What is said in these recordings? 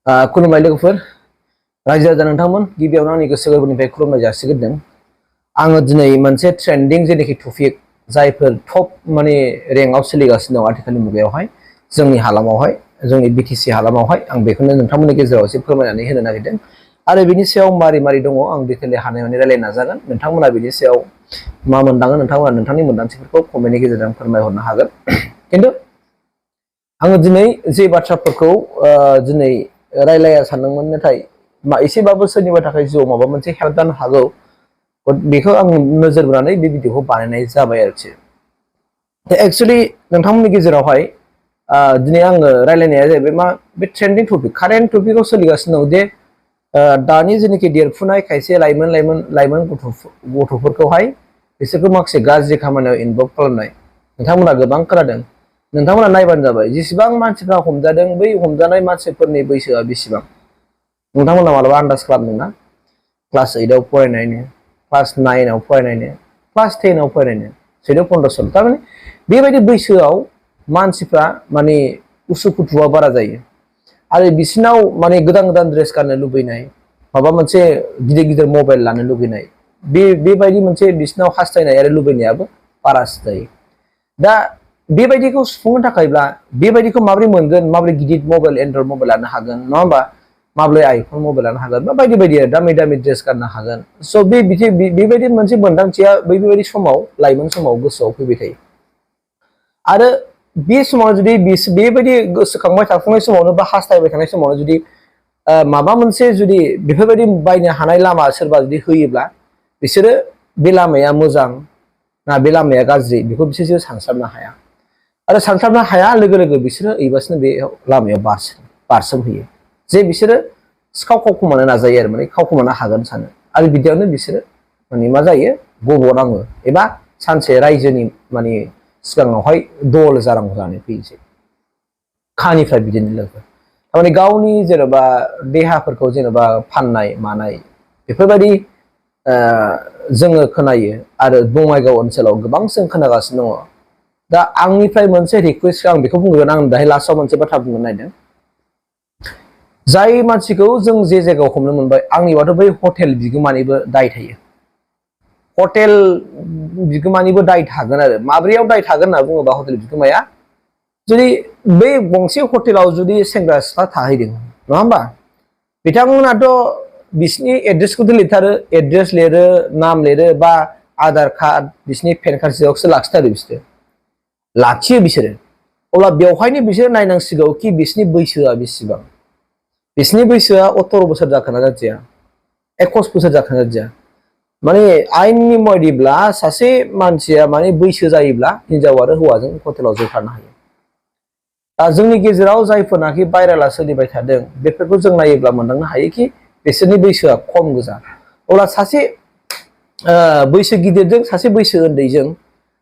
खुलुमबाय लोगोफोर रायजो राजा नोंथांमोन गिबियावनो आंनि गोसो गोरबोनिफ्राय खुलुमनाय जासिग्रोदों। आङो दिनै मोनसे ट्रेन्डिं जेनाखि टपिक जायफोर टप माने रेंकआव सोलिगासिनो दं आथिखालनि मुगायावहाय जोंनि हालामावहाय जोंनि बिटिसि हालामावहाय आं बेखौनो नोंथांमोननि गेजेराव एसे फोरमायनानै होनो नागिरदों आरो बिनि सायाव मारै मारै दङ आं डिटेलि हानायमानि रायलायनो नाजागोन। नोंथांमोना बिनि सायाव मा मोनदाङो नोंथांमोना नोंथांनि मोनदांथिफोरखौ कमेन्टनि गेजेरजों फोरमायहरनो हागोन। खिन्थु आङो दिनै जे बाथ्राफोरखौ दिनै रायलाया सानदोंमोन नाथाय एसेबाबो सोरनिबा थाखाय जिउआव माबा मोनसे हेल्प जानो हागौ बेखौ आं नोजोर बोनानै बे भिडिअखौ बानायनाय जाबाय आरोखि। एक्चुअलि नोंथांमोननि गेजेरावहाय दिनै आङो रायलायनाया जाहैबाय मा बे ट्रेन्डिं टपिक कारेन्ट टपिकआव सोलिगासिनो दं जे दानि जेनाखि देरफुनाय खायसे लाइमोन गथ'फोरखौहाय बिसोरखौ माखासे गाज्रि खामानियाव इनभल्भ खालामनाय नोंथांमोना गोबां खोनादों। नोंथांमोना नायबानो जाबाय जेसेबां मानसिफ्रा हमजादों बै हमजानाय मानसिफोरनि बैसोआ बेसेबां नोंथांमोना मालाबा आन्दाज खालामदोंना? क्लास 8आव फरायनायनो, क्लास 9आव फरायनायनो, क्लास 10आव फरायनायनो 14-15 सल। थारमाने बेबायदि बैसोआव मानसिफ्रा माने उसुखुथुआ बारा जायो आरो बिसिनाव माने गोदान गोदान ड्रेस गाननो लुबैनाय, माबा मोनसे गिदिर गिदिर मबाइल लानो लुबैनाय, बेबायदि मोनसे बिसिनाव हास्थायनाय आरो लुबैनायाबो बारासो जायो। दा बेबायदिखौ सुफुंनो थाखायब्ला बेबायदिखौ माबोरै मोनगोन, माबोरै गिदिर मबाइल एन्ड्रइड मबाइल लानो हागोन नङा होमबा, माबोरै आइफन मबाइल लानो हागोन बा बायदि बायदि दामि दामि ड्रेस गाननो हागोन। स' बेबायदि मोनसे मोन्दांथिया बेबायदि समाव लाइमोन समाव गोसोआव फैबाय थायो आरो बे समाव जुदि बेबायदि गोसोखांबाय थाफुनाय समावनो बा हास्थायबाय थानाय समावनो जुदि माबा मोनसे जुदि बेफोरबायदि बायनो हानाय लामा सोरबा जुदि होयोब्ला बिसोरो बे लामाया मोजां ना बे लामाया गाज्रि बेखौ बिसोरो सानस्लाबनो हाया आरो सानस्लाबनो हाया लोगो लोगो बिसोरो ओइबासिनो बे लामायाव बारसोमहैयो जे बिसोरो सिखाव खावखुमानो नाजायो आरो माने खावखुमानो हागोन सानो आरो बिदियावनो बिसोरो माने मा जायो गबनाङो एबा सानसे रायजोनि माने सिगाङावहाय दल जानांगौ जानानै फैनोसै। खानिफ्राय बिदिनो लोगो थारमाने गावनि जेन'बा देहाफोरखौ जेन'बा फाननाय मानाय बेफोरबायदि जोङो खोनायो आरो बङाइगाव ओनसोलाव गोबां जों खोनागासिनो दङ। दा आंनिफ्राय मोनसे रिकुवेस्ट आं बेखौ बुंगोन, आं दाहाय लास्टआव मोनसे बाथ्रा बुंनो नागिरदों। जाय मानसिखौ जों जे जायगायाव हमनो मोनबाय आंनिबाथ' बै हटेल बिगोमानिबो दाय थायो। हटेल बिगोमानिबो दाय थागोन आरो माब्रैयाव दाय थागोन होनना बुङोबा हटेल बिगोमाया जुदि बै गंसे हटेलाव जुदि सेंग्रा सिख्ला थाहैदों नङा होमबा, बिथांमोनाथ' बिसिनि एड्रेसखौथ' लिरथारो, एड्रेस लिरो, नाम लिरो बा आधार कार्ड बिसिनि पेन कार्ड जेरक्सो लाखिथारो बिसोरो लाखियो बिसोरो। अब्ला बेवहायनो बिसोरो नायनांसिगौ कि बिसिनि बैसोआ बेसेबां, बिसिनि बैसोआ 18 बोसोर जाखोना जादिया, 21 बोसोर जाखोना जादिया। माने आयेननि बायदिब्ला सासे मानसिया माने बैसो जायोब्ला हिनजाव आरो हौवाजों हटेलाव ज' थानो हायो। दा जोंनि गेजेराव जायफोरनाखि भाइराला सोलिबाय थादों बेफोरखौ जों नायोब्ला मोनदांनो हायो कि बिसोरनि बैसोआ खम गोजा। अब्ला सासे बैसो गिदिरजों सासे बैसो उन्दैजों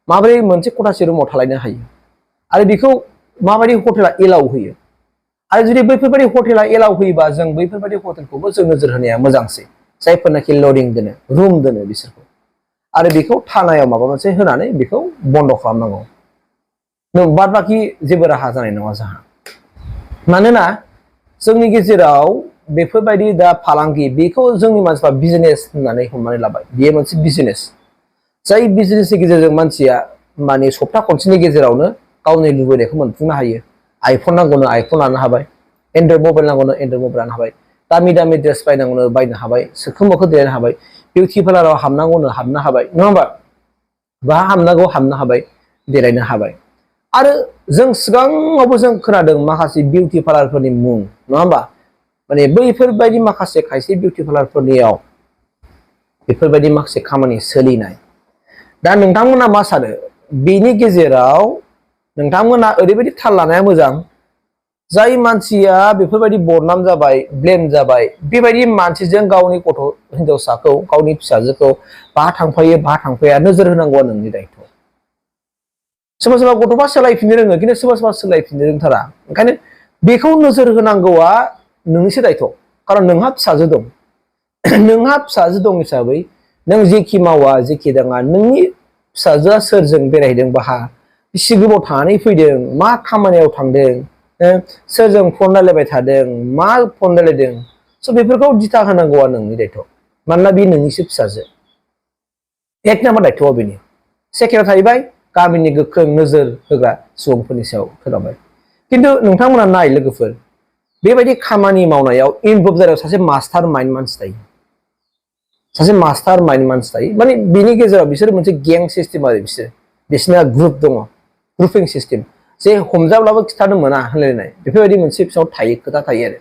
माबोरै मोनसे खथासे रुमाव थालायनो हायो आरो बेखौ माबायदि हटेला एलाउ होयो आरो जुदि बैफोरबायदि हटेला एलाउ होयोबा जों बैफोरबायदि हटेलखौबो जों नोजोर होनाया मोजांसै। जायफोरनाखि लडिं दोनो, रुम दोनो बिसोरखौ आरो बेखौ थानायाव माबा मोनसे होनानै बेखौ बन्द' खालामनांगौ। बाद बाखि जेबो राहा जानाय नङा जोंहा। मानोना जोंनि गेजेराव बेफोरबायदि दा फालांगि बेखौ जोंनि मानसिफ्रा बिजनेस होननानै हमनानै लाबाय। बेयो मोनसे बिजनेस, जाय बिजनेसनि गेजेरजों मानसिया माने सप्ता खनसेनि गेजेरावनो गावनि लुबैनायखौ मोनफुंनो हायो। आइफन नांगौनो आइफन लानो हाबाय, एन्ड्रइड मबाइल नांगौनो एन्ड्रइड मबाइल लानो हाबाय, दामि दामि ड्रेस बायनांगौनो बायनो हाबाय, सोखो मोखो देलायनो हाबाय, बिउटि पार्लाराव हाबनांगौनो हाबनो हाबाय नङा होमबा, बहा हाबनांगौ हाबनो हाबाय, देलायनो हाबाय। आरो जों सिगाङावबो जों खोनादों माखासे बिउटि पार्लारफोरनि मुं नङा होमबा, माने बैफोरबायदि माखासे खायसे बिउटि पार्लारफोरनियाव बेफोरबायदि माखासे खामानि सोलिनाय। दा नोंथांमोना मा सानो बेनि गेजेराव नोंथांमोना ओरैबायदि थाल लानाया मोजां, जाय मानसिया बेफोरबायदि बदनाम जाबाय, ब्लेम जाबाय, बेबायदि मानसिजों गावनि गथ' हिनजावसाखौ गावनि फिसाजोखौ बहा थांफायो बहा थांफाया नोजोर होनांगौआ नोंनि दायथ'। सोरबा सोरबा गथ'फ्रा सोलायफिननो रोङो खिन्थु सोरबा सोरबा सोलायफिननो रोंथारा। ओंखायनो बेखौ नोजोर होनांगौआ नोंनिसो दायथ', खारन नोंहा फिसाजो दं। नोंहा फिसाजो दं हिसाबै नों जेखि मावा जेखि दाङा नोंनि फिसाजोआ सोरजों बेरायहैदों बाहा, बेसे गोबाव थानानै फैदों, मा खामानियाव थांदों, सोरजों फन रायलायबाय थादों मा फन रायलायदों स' बेफोरखौ दिथा होनांगौआ नोंनि दायथ' मानोना बे नोंनिसो फिसाजो एक नाम्बार दायथ'आ बेनि सेकेन्डआव थाहैबाय गामिनि गोख्रों नोजोर होग्रा सुबुंफोरनि सायाव सोनारबाय खिन्थु नोंथांमोना नाय लोगोफोर बेबायदि खामानि मावनायाव इनभल्भ जानायाव सासे मास्टार माइन्ड मानसि थायो सासे मास्टार माइन्ड मानसि थायो माने बिनि गेजेराव बिसोर मोनसे गें सिस्टेम आरो बिसोरना ग्रुप दङ ग्रुपिं सिस्टेम जे हमजाब्लाबो खिथानो मोना होनलायनाय बेफोरबायदि मोनसे बिसोराव थायो खोथा थायो आरो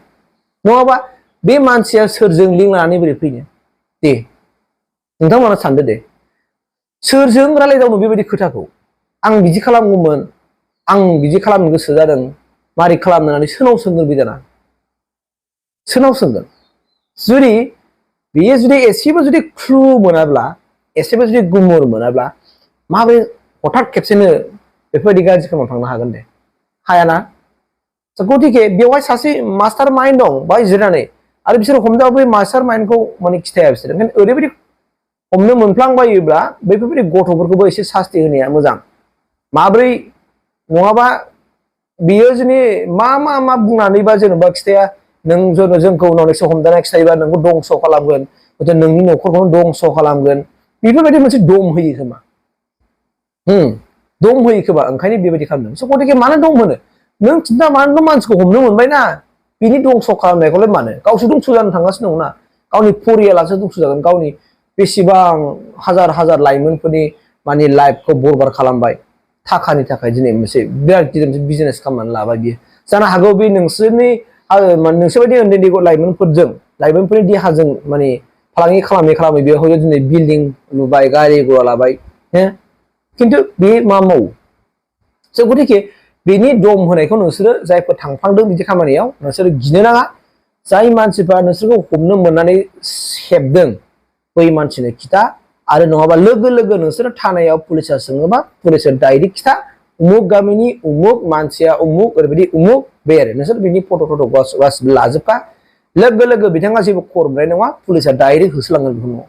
नङाबा बे मानसिया सोरजों लिंक लानानै बोरै फैनो दे नोंथांमोना सानदो दे सोरजों रायलायदावनो बेबायदि खोथाखौ आं बिदि खालामगौमोन आं बिदि खालामनो गोसो जादों मारै खालामनो होननानै सोरनाव सोंगोन बे दाना सोरनाव सोंगोन जुदि बेयो जुदि एसेबो जुदि क्लु मोनाब्ला एसेबो जुदि गुमुर मोनाब्ला माबोरै हठात खेबसेनो बेफोरबायदि गाज्रि खामानियाव थांनो हागोन दे हायाना गतिके बेवहाय सासे मास्टार माइन्ड दं बाय जिरायनानै आरो बिसोर हमजाबो बे मास्टार माइन्डखौ माने खिथाया बिसोर ओंखायनो ओरैबायदि हमनो मोनफ्लांबायोब्ला बैफोरबायदि गथ'फोरखौबो एसे सास्ति होनाया मोजां माब्रै नङाबा बियो जुदि मा बुंनानैबा जेनेबा खिथाया नों जोंखौ उनाव एसे हमजानाय खिथायोबा नोंखौ दंस' खालामगोन नोंनि न'खरखौनो दंस' खालामगोन बेफोरबायदि मोनसे दम होयो खोमा दम होयो खोमा ओंखायनो बेबायदि खालामदों स' गतिके मानो दम होनो नों खिन्था मानो मानसिखौ हमनो मोनबायना बिनि दंस' खालामनायखौलाय मानो गावसो दंस' जानो थांगासिनो दंना गावनि फरियालासो दंस' जागोन गावनि बेसेबां हाजार हाजार लाइमोनफोरनि माने लाइफखौ बरबाद खालामबाय थाखानि थाखाय दिनै मोनसे बिराद गिदिर मोनसे बिजनेस खालामनानै लाबाय बियो जानो हागौ बे नोंसोरबायदि उन्दै उन्दै लाइमोनफोरनि देहाजों माने फालांगि खालामै बेयाव हयथ' दिनै बिल्डिं लुबाय गारि घोड़ा लाबाय खिन्थु बे मा मावो स' गतिके बेनि दम होनायखौ नोंसोरो जायफोर थांफ्लांदों बिदि खामानियाव नोंसोरो गिनो नाङा जाय मानसिफ्रा नोंसोरखौ हमनो मोननानै सेबदों बै मानसिनो खिथा आरो नङाबा लोगो लोगो नोंसोरो थानायाव पुलिसा सोङोबा पुलिसा डाइरेक्ट खिथा उमुक गामिनि उमुक मानसिया उमुक ओरैबायदि उमुक बे आरो नोंसोर बिनि फट' गासिबो लाजोबखा लोगो लोगो बिथाङा जेबो खबर मोननाय नङा पुलिसा डाइरेक्ट होसोलांगोन बेखौ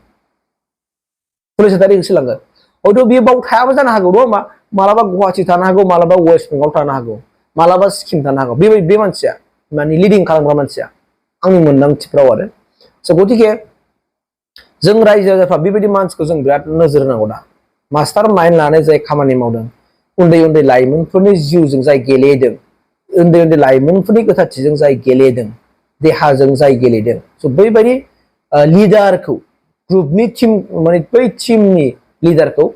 पुलिसा डाइरेक्ट होसोलांगोन हयथ' बेयो बाव थायाबो जानो हागौ नङा होमबा मालाबा गुवाहाटि थानो हागौ मालाबा वेस्ट बेंगल थानो हागौ मालाबा सिक्किम थानो हागौ बे मानसिया माने लिडिं खालामग्रा मानसिया आंनि मोनदांथिफ्राव आरो स' गतिके जों रायजो राजाफ्रा बेबायदि मानसिखौ जों बिराद नोजोर होनांगौ दा मास्टार माइन्ड लानानै जाय खामानि मावदों उन्दै उन्दै लाइमोनफोरनि जिउजों जाय गेलेदों उन्दै उन्दै लाइमोनफोरनि गोथारथिजों जाय गेलेदों देहाजों जाय गेलेदों स' बैबायदि लिडारखौ ग्रुपनि टिम माने बै टिमनि लिडारखौ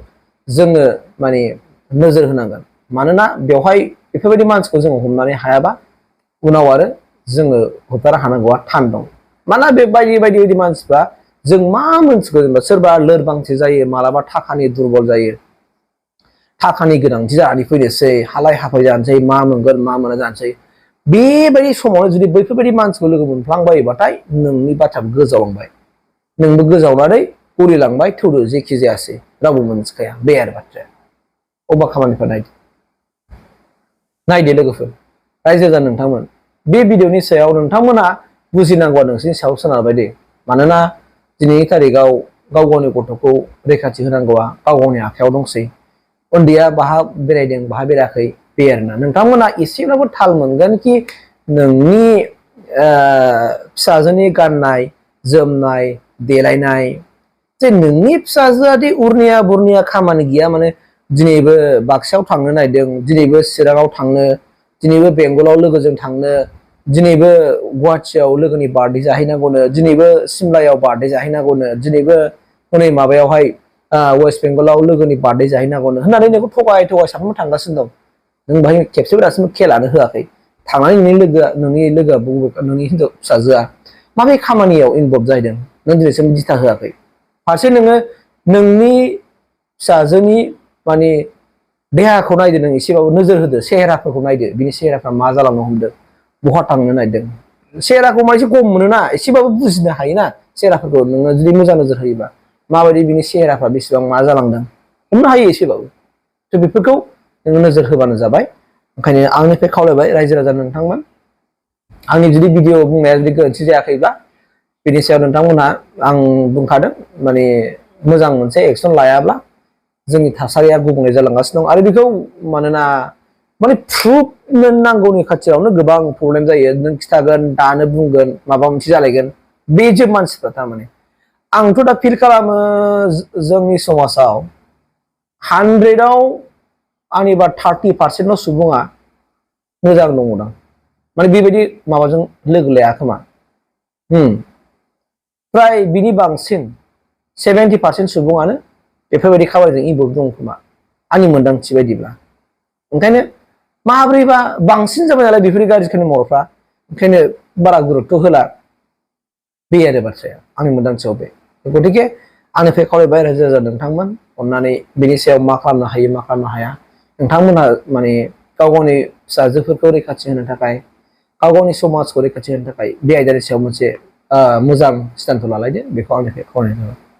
जोङो माने नोजोर होनांगोन मानोना बेवहाय बेफोरबायदि मानसिखौ जोङो हमनानै हायाबा उनाव आरो जोङो होबथानो हानांगौआ थान दं मानोना बे बायदि मानसिफ्रा जों मा मोनथिगौ जेनेबा सोरबा लोरबांथि जायो मालाबा थाखानि दुरबल जायो थाखानि गोनांथि जानानै फैनोसै हालाय हाफाय जानोसै मा मोनगोन मा मोना जानोसै बेबायदि समावनो जुदि बैफोरबायदि मानसिखौ लोगो मोनफ्लांबायोबाथाय नोंनि बाथ्राया गोजावलांबाय नोंबो गोजावनानै गलिलांबाय थौदो जेखि जायासै रावबो मोनथिखाया बे आरो बाथ्राया अबा खामानिफ्रा नायदो लोगोफोर रायजो राजा नोंथांमोन बे भिडिअनि सायाव नोंथांमोना बुजिनांगौआ नोंसोरनि सायाव सोनारबाय दे मानोना दिनैनि तारिखाव गाव गावनि गथ'खौ रैखाथि होनांगौआ गाव गावनि आखायाव दंसै उन्दैया बाहा बेरायदों बाहा बेरायाखै बे आरोना नोंथांमोना एसेब्लाबो थाल मोनगोन कि नोंनि फिसाजोनि गाननाय जोमनाय देलायनाय जे नोंनि फिसाजोआ दि उरनिया बुरनिया खामानि गैया माने दिनैबो बाक्सायाव थांनो नागिरदों दिनैबो चिराङाव थांनो दिनैबो बेंगलाव लोगोजों थांनो दिनैबो गुवाहाटियाव लोगोनि बार्थडे जाहैनांगौनो दिनैबो सिमलायाव बार्थडे जाहैनांगौनो दिनैबो हनै माबायावहाय वेस्ट बेंगलाव लोगोनि बार्थडे जाहैनांगौनो होननानै नोंखौ थगाय साफ्रोमबो थांगासिनो दं नों बाहाय खेबसेबो दासिमबो खेलानो होआखै थांनानै नोंनि लोगोआ नोंनि हिनजाव फिसाजोआ माबे खामानियाव इनभल्भ जाहैदों नों दिनैसिम दिथा होआखै फारसे नोङो नोंनि फिसाजोनि माने देहाखौ नायदो नों एसेबाबो नोजोर होदो सेहेराफोरखौ नायदो बिनि सेहेराफ्रा मा जालांनो हमदों बहा थांनो नागिरदों सेहेराखौ मा एसे गम मोनोना एसेबाबो बुजिनो हायोना सेहेराफोरखौ नोङो जुदि मोजां नोजोर होयोबा माबायदि बिनि सेहेराफ्रा बेसेबां मा जालांदों हमनो हायो एसेबाबो थ' बेफोरखौ नोङो नोजोर होबानो जाबाय ओंखायनो आंनिफ्राय खावलायबाय रायजो राजा नोंथांमोन आंनि जुदि भिडिअ बुंनाया जुदि गोरोन्थि जायाखैब्ला बेनि सायाव नोंथांमोनहा आं बुंखादों माने मोजां मोनसे एक्सन लायाब्ला जोंनि थासारिया गुबुंले जालांगासिनो दं आरो बेखौ मानोना माने प्रुफ नांगौनि खाथियावनो गोबां प्रब्लेम जायो नों खिथागोन दानो बुंगोन माबा मोनसे जालायगोन बे जे मानसिफ्रा थारमाने आंथ' दा फिल खालामो जोंनि समाजाव 100आव आंनिबा 30% सुबुङा मोजां दङदां माने बेबायदि माबाजों लोगो लाया खोमा फ्राय बिनि बांसिन 70% सुबुङानो बेफोरबायदि खामानिजों इनभल्भ दं खोमा आंनि मोन्दांथि बायदिब्ला ओंखायनो माब्रैबा बांसिन जाबाय नालाय बेफोरनि गाज्रि खामानि मावग्राफ्रा ओंखायनो बारा गुरुत्व होला बे आरो बाथ्राया आंनि मोन्दांथियाव बे गतिके आंनिफ्राय खावलायबाय रायजो राजा नोंथांमोन अननानै बेनि सायाव मा खालामनो हायो मा खालामनो हाया नोंथांमोनहा माने गाव गावनि फिसाजोफोरखौ रैखाथि होनो थाखाय गाव गावनि समाजखौ रैखाथि होनो थाखाय बे आयदानि सायाव मोनसे मोजां सिद्धान्त लालायदो बेखौ आंनिफ्राय खावलायनाय जाबाय